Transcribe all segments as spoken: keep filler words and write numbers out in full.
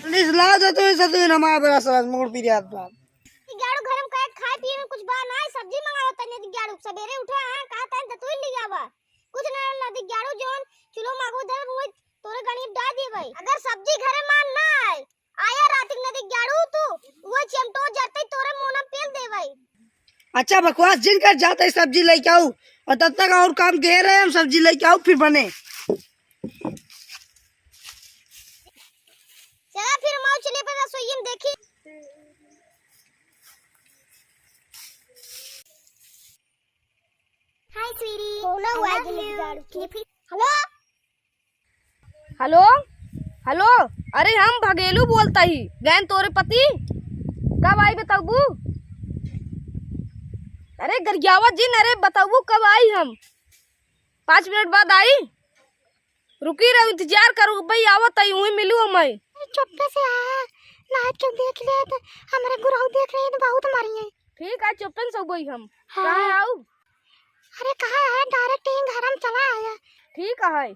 लिस ला दे तो ऐसा तो हमारा बड़ा सारा मूड पिरियात बा। दिग्गाड़ू घर में कहे खाए पिए में कुछ बा ना, सब्जी मंगाओ तने दिग्गाड़ू, सबेरे उठे हैं, कहा तन दतुई ले आवा। कुछ ना ना दिग्गाड़ू जोन चुलो मागो धर वो तोरे गणित डाल दिए भाई। अगर सब्जी घरे मान ना आए, आया रात के नदी ग्यारू तू, वो चिमटो जरते तोरे मुंह में पेल दे भाई। अच्छा बकवास जिन कर, जाते सब्जी लेके आऊ और तब तक और काम के रहे, हम सब्जी लेके आऊ फिर बने। चला फिर माऊ चले पर रसोई में देखी। हाय स्वीटी। कौन हुआ? हेलो। हेलो, हेलो, अरे हम भगेलू बोलता ही, गैन तोरे पति कब आई बताबू? अरे गरियावा जिन, अरे बताबू कब आई हम? पाँच मिनट बाद आई, रुकी रहो, इंतजार करो भाई, आवत आई, वहीं मिलू हम। चुप्पे से आया, ना क्यों देख ले तो हमारे गुरु देख रहे हैं तो बहुत मारी है। ठीक है, चुप्पन से गई हम। हाँ। कहाँ आऊ? अरे कहाँ है, डायरेक्ट यहीं घर हम चला आया। ठीक है।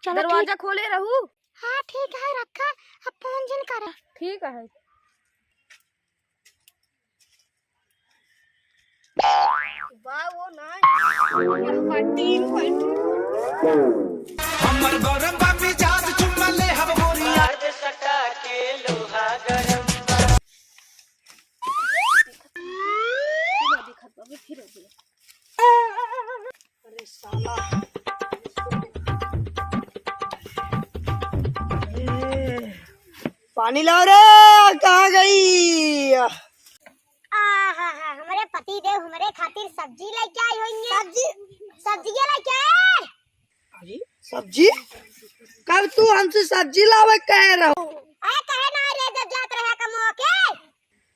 चलो, दरवाजा ठीक। खोले रहू। हाँ, ठीक है, रखा, अब फोन जिन करे। ठीक है। वाह, वो ना। तीन पॉइंट। हमर गरम बा मिजाज, चुम्मा ले हम गोरिया। हाथ सटा के लोहा गरम बा। फिर हो गया, फिर हो गया। अरे साला। ए, पानी लाओ रे, कहाँ गई? आहा, हमरे पति देव हमरे खातिर सब्जी लेके आई होइए। सब्जी? सब्जी के लेके आए? अरे सब्जी? कब तू हमसे सब्जी लावे कहे रहो? अरे कहे ना रे, जब जात रहे कमवा के।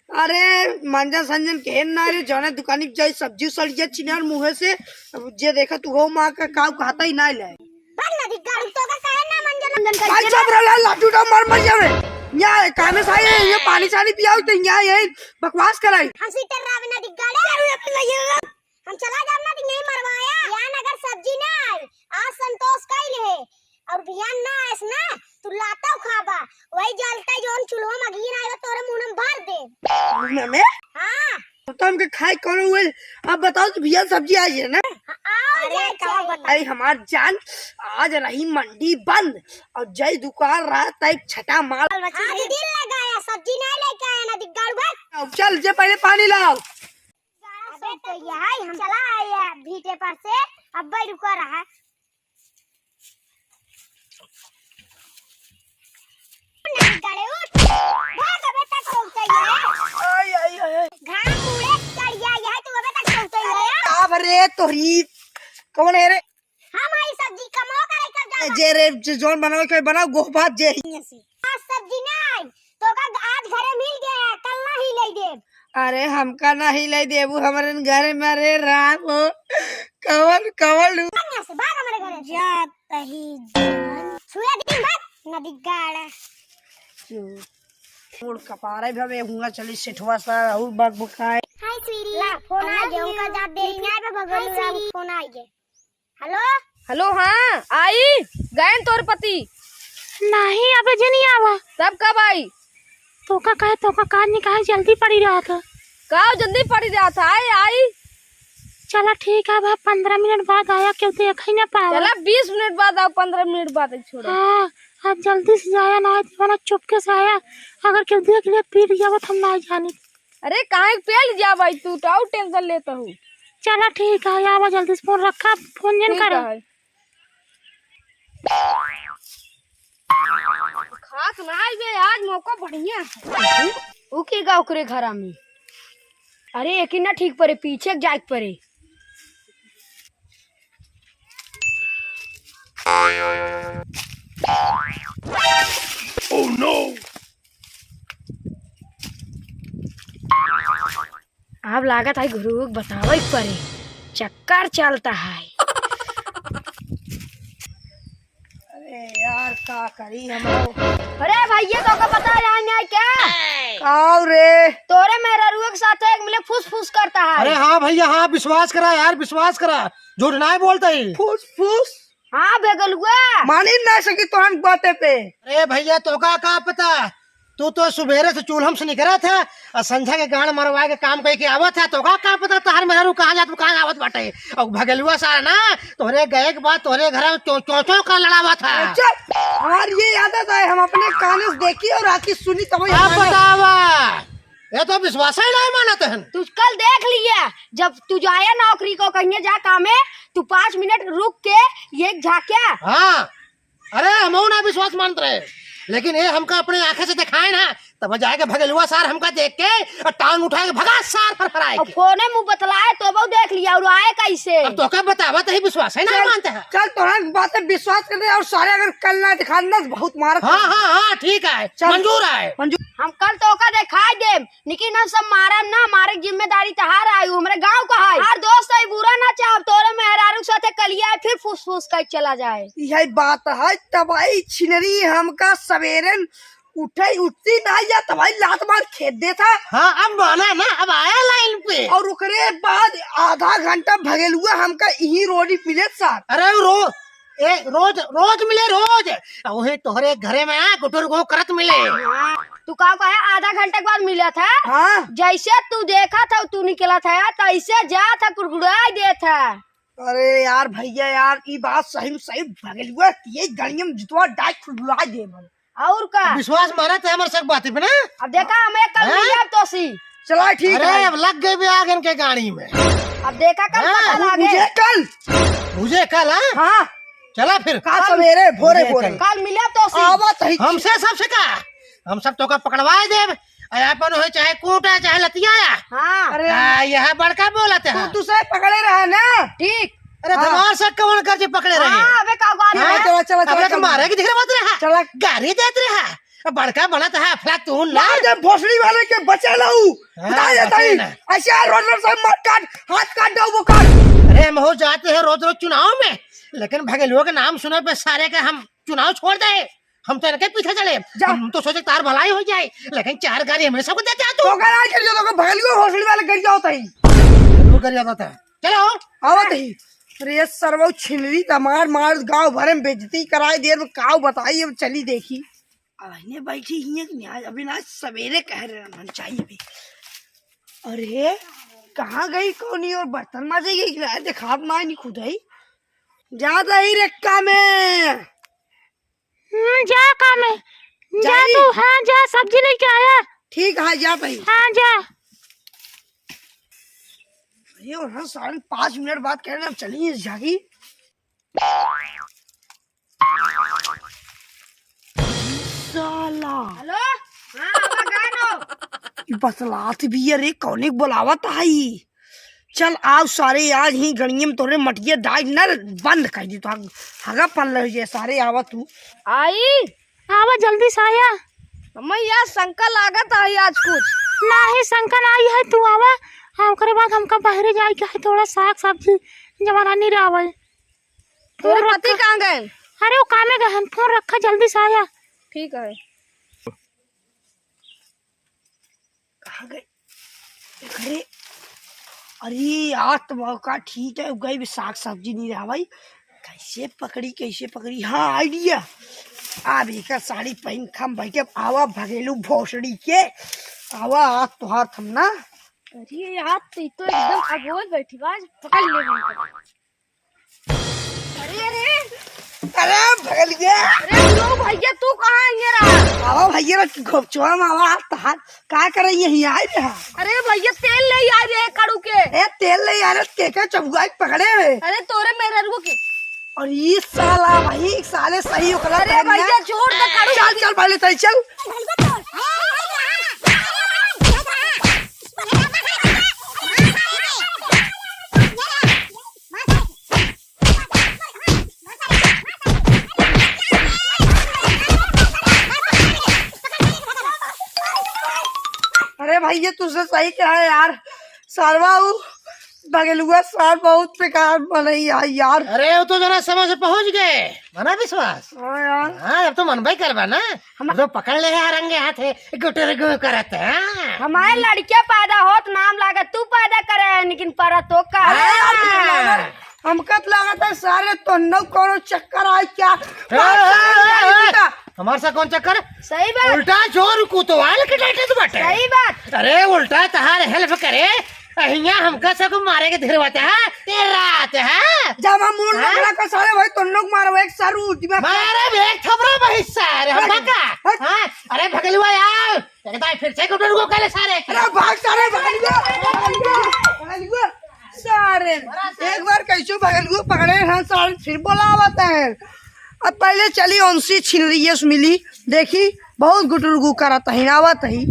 अरे मंजन संजन के ना रे, जौने दुकानी पे जाई सब्जी सड़िया छिनार मुँहे से, अब जे देखा तू हो माँ का काऊ कहता ही ना ले। भाग ना धिक्कार, तो का कहे ना मंजन संजन का भाई इज्जत सब रला लाटू डा मार मर जावे। यहाँ कामे साई ये पानी सानी पियाओ तो यहाँ यही बकवास कराई। हम सीटर रावे ना धिक्कार। हम चला जाब ना तो यहीं मरवाया। बिहान अगर सब्जी ना आई, आज संतोष कइल है, और बिहान ना आएस ना, तू लाता खाबा, वही जलता जोन चूल्हा में घी ना आएगा, तोरे मुंह में भर दे। मुंह में? हाँ। तो हमके खाए कौन हुए? अब बताओ तो बिहान सब्जी आई है ना? हाँ, आओ, अरे, जाए, का जाए। बताई हमार जान, आज रही मंडी बंद और जय दुकान रहा तय छटा माल। हाँ, तो दिल लगाया, सब्जी नहीं लेके आया ना, दिग्गाड़ू भाई। अब चल, जे पहले पानी लाओ। अबे तो यही हम चला आए हैं भीटे पर से, अब भाई रुका रहा। नहीं गड़े उठ, भाग अबे तक सोचते ही है। आई, आई, आई, आई। घाम उड़े चढ़ गया, यही तू अबे तक सोचते ही है। अब रे तोरी, कौन है रे? हम आई सब्जी कमाओ करे कब ए, जाबा? जे रे, जे जौन बनावे के बनाओ, गोह भात जे। आज सब्जी ना आई, तो का आज घरे मिल गया, कल ना ही ले देब। अरे हमका ना ही ले देबू, हमरे घरे में रे राम हो। कवन, कवन? भाग यहाँ से, भाग हमारे घरे से। जात ही जान। छुआ दिन भर नदी गाड़ा। चुप। मोड़ कपारे भवे हुआ चली सेठवा सा और बक बकाए। हाय स्वीटी। ला, फोन आ गया, उनका जात देरी ना आए, भगवान राम फोन आ गया। हेलो। हेलो, हाँ, आई, गयन तोर पति। नहीं, अबे जे नहीं आवा। तब कब आई? तोका कहे, तोका काज नहीं कहे, जल्दी पड़ी रहा था। का जल्दी पड़ी रहा था, आई, आई। चला ठीक है, अब पन्द्रह मिनट बाद आया, क्यों देखा ही ना पावा। चला बीस मिनट बाद आओ, पन्द्रह मिनट बाद छोड़ो। हाँ, अब जल्दी से जाया ना, आए तो चुपके से आया, अगर क्यों देख लिया, पीट गया, हम ना जानी। अरे काहे के पेल जा भाई, तू तो और टेंशन लेता हूँ। चला ठीक है, आवा जल्दी से फोन रखा, फोन जिन ठीक करे। है। खास ना आइबे, आज मौका बढ़िया है। ऊ के गा ओकरे घरा में? अरे एक ही ना ठीक परे, पीछे के जाए के परे। Oh no! अब लागत है गुरु के बतावे के परे, चक्कर चलता है। अरे यार, का करी हम लोग? अरे भैया, तो का पता है यहाँ न्याय क्या? काऊ रे? तोरे मेहरारुआ के साथ एक मिले फुस फुस करता है। अरे हाँ भैया, हाँ, विश्वास करा यार, विश्वास करा, झूठ ना बोलता ही। फुस फुस? हाँ भगेलुआ। मानी ना सकी तोहन बाते पे। अरे भइया, तोका का पता, तू तो सुबेरे से चूल्हम से निकरत ह अउर संझा के गांड मरवाए के काम कइके आवत ह। तोका का पता तोहार मेहरारू कहाँ जात, कहाँ आवत बाटे। अउर भगेलुआ सार ना, तोहरे गए के बाद तोहरे घर में चों चों चों का लड़ावत ह। अच्छा, हमार ये आदत है, हम अपने कानों से देखी अउर आँखी सुनी तब आप बतावा, ये तो विश्वास ही नहीं मानत हन। तू कल देख लिया, जब तू जाया नौकरी को कहिये जा कामे, तू पाँच मिनट रुक के ये झाँक्या। हाँ, अरे हमहू ना विश्वास मानत रहे, लेकिन ये हमका अपने आँखे से देखाए ना, तब जाके भगेलुआ सार हमका देख के अउर टांग उठाए के भगा सार फरफराए अउर के। फोने मुँह बतलाए तो वो देख लिया अउर आए कैसे? अब तोका बतावा तो ही विश्वास ही नहीं चल, मानत ह। चल तोहरा बात पे विश्वास कर रहे अउर सारे अगर कल ना दिखा ना बहुत मारत हाँ, ह। हाँ, हाँ, ठीक है, चल। मंजूर है। मंजूर। हम कल तोका देखाई देब। लेकिन हम सब मारब ना, मारे के जिम्मेदारी तहार आई, हमरे गाँव का है। हर दोस्त आई बुरा ना चाहब, तोरे मेहरारू के साथे कलिया आई, फिर फुस फुस कर चला जाए। यही बात है, तब आई छिनरी हमका सवेरे उठे, उठती ना या तब आई लात मार खेद देता। हाँ, अब माना ना, अब आया लाइन पे। अउर ओकरे बाद आधा घंटा भगेलुआ हमका यही रोडी मिले साथ। अरे रो-, ए, रोज, रोज मिले, रोज। अउर वही तोहरे घरे में, आ, गुटुर गो करत मिले। हाँ, तू का कहे, आधा घंटे के बाद मिलत ह? हाँ। जैसे तू देखत ह, तू निकलत ह, तैसे जात ह, कुड़कुड़ाई देत ह। अरे यार भइया यार, ई बात सही में सही, भगेलुआ ये गड़िया में जुतवा डाइट खुलबुला दे मन। अउर का? विश्वास मानत ह हमर सब बात पे ना। अब देखा, हम एक कल हाँ? मिलब तोसी। चला ठीक अरे, है। अब लग गए भी आग इनके गाड़ी में। अब देखा कल हाँ, पता लागे। मुझे कल। मुझे कल, हाँ? हाँ। चला फिर। का सवेरे, भोरे, मुझे भोरे। कल। कल मिलब तोसी। आवत ही। हमसे सबसे का? हम सब तोका पकड़वाए देब। अरे अपन हो चाहे कूटा, चाहे लतियाया। हाँ। अरे। आ, यह बड़का बोलत ह। तू, तू से पकड़े रहा ना। ठीक। अरे हाँ। धमार से कौन कर जे पकड़े रहे? हाँ, अबे का गाड़ी हाँ? है? चला, चला, चला, अबे तो चला। मारे की दिख रहा बात रहा। चला। गाड़ी देत रहा। बड़का बनत ह अफलातून ना। मार दे भोसड़ी वाले के बचा लऊ। हाँ, बता देता बचे ही। ना। ऐसे यार रोड रोड से मार काट, हाथ काट दो वो काट। अरे हम हो जाते हैं रोज रोज चुनाव में, लेकिन भगेलुआ के नाम सुने पे सारे के हम चुनाव छोड़ दे। हम तो इनके पीछे चले। जा। हम तो सोचे तार भलाई हो जाए, लेकिन चार गाड़ी हमेशा को देते आ तू। तो करा कर जो तो भगेलुआ भोसड़ी वाले कर जाओ तई। वो कर जाता था। चलो। आवत ही। अरे ये सरवा छिनरी तमार मार गाँव भरे में बेइज्जती कराए देर में काव बताई, अब चली देखी। अहिने बैठी हियाँ कि न्याय अभी ना सवेरे कह रहे रहन चाहिए भी। अरे, कहाँ गई कौनी और बर्तन माजे गई कि ना देखात ना नहीं खुद ही। जा दही रे कामे। हम्म, जा कामे। जा जाई? तू, हाँ, जा सब्जी लेके आया। ठीक है, जा भाई। हाँ, जा। ये और हाँ, साढ़े पाँच मिनट बाद कह रहे हैं, अब चलिए जागी। साला। हेलो? हाँ, आवा गानो। ई बतलात भी है रे, कौने के बोलावत आई? चल आव सारे, आज ही गणिये में तोरे मटिया डाइट न बंद कर दी तो हग-, हगा पल रही है सारे, आवा तू। आई? आवा जल्दी से आया। अम्मा, यार शंका लागत आई आज कुछ। नाही, शंका नाही है, तू आवा। हाँ, ओकरे बाद हमका बहरे जाए के है, थोड़ा साग सब्जी जवाना नहीं रहा है। तोरे फोन पति रख-, कहाँ गए? अरे, वो कामे गए हैं, फोन रखा, जल्दी से आया। ठीक है। कहाँ गए? अरे, अरे, आज तो मौका ठीक है, गई भी साग सब्जी नहीं रहा भाई। कैसे पकड़ी, कैसे पकड़ी? हाँ, आइडिया। अब एकर साड़ी पहन के हम बैठे, आवा भगेलू भोसड़ी के, आवा आज तोहार थम ना। अरे यार, तू तो एकदम अगोल बैठी बा, आज पकड़ ले हमको। अरे, अरे। अरे, भगल गया। अरे, लो भैया, तू कहाँ है ये रहा? आवा भैया, बस घोपचवा में आवा, हाथ, हाथ, का कर रही है, यहाँ आए रहा? अरे भैया, तेल ले आए रहे कड़ू के। ए, तेल ले आ रहे, के, के चबुआई पकड़े है? अरे, तोरे मेहररुओ के। और ये साला भाई, साले सही ओकरा अरे पहनना। भैया, छोड़ दे कड़ू चल, के। चल, पहले सही चल। अरे भाई, ये तुझसे सही कहा है यार, सारवा ऊ बगलुआ सार बहुत बेकार मनई है यार। अरे, वो तो जना समय से पहुंच गए, मना विश्वास। हाँ यार। हाँ, अब तो मनबे करबा ना। हम अब तो पकड़ ले है रंगे हाथे, गुटर गु करत है। हमारे लड़कियां पैदा होत नाम लागत, तू पैदा करे है, लेकिन परत तो का? अरे यार, हाँ। हमका तो लागत है सारे तोन्नो कौनो चक्कर आए क्या? ए, ए, ए, ए, ए, हमार सा कौन चक्कर? सही बात। उल्टा जोर कोतवाल के डांटे तो बाटे। सही बात। अरे उल्टा तहार हेल्प करे, अहिया हमका सबको मारे के धीरवत है, ये रात है। जब हम मूड हाँ? लग रहा का सारे भाई तोन्नो को मारो एक सारू दिमाग। मारे बे एक थपरा भाई सारे, हम हट, का? हट। हाँ? अरे भगलुआ यार, एक दाई फिर से गुटुर को कहले सारे। अरे भाग सारे, भगलुआ, भगलुआ, भगलुआ। सारे, एक बार कैसे भगलुआ पकड़े हैं सारे, फिर बोलावत हैं। अब पहले चली उनसे छिनरियस मिली, देखी बहुत गुटुरगु करत ही, आवत ही।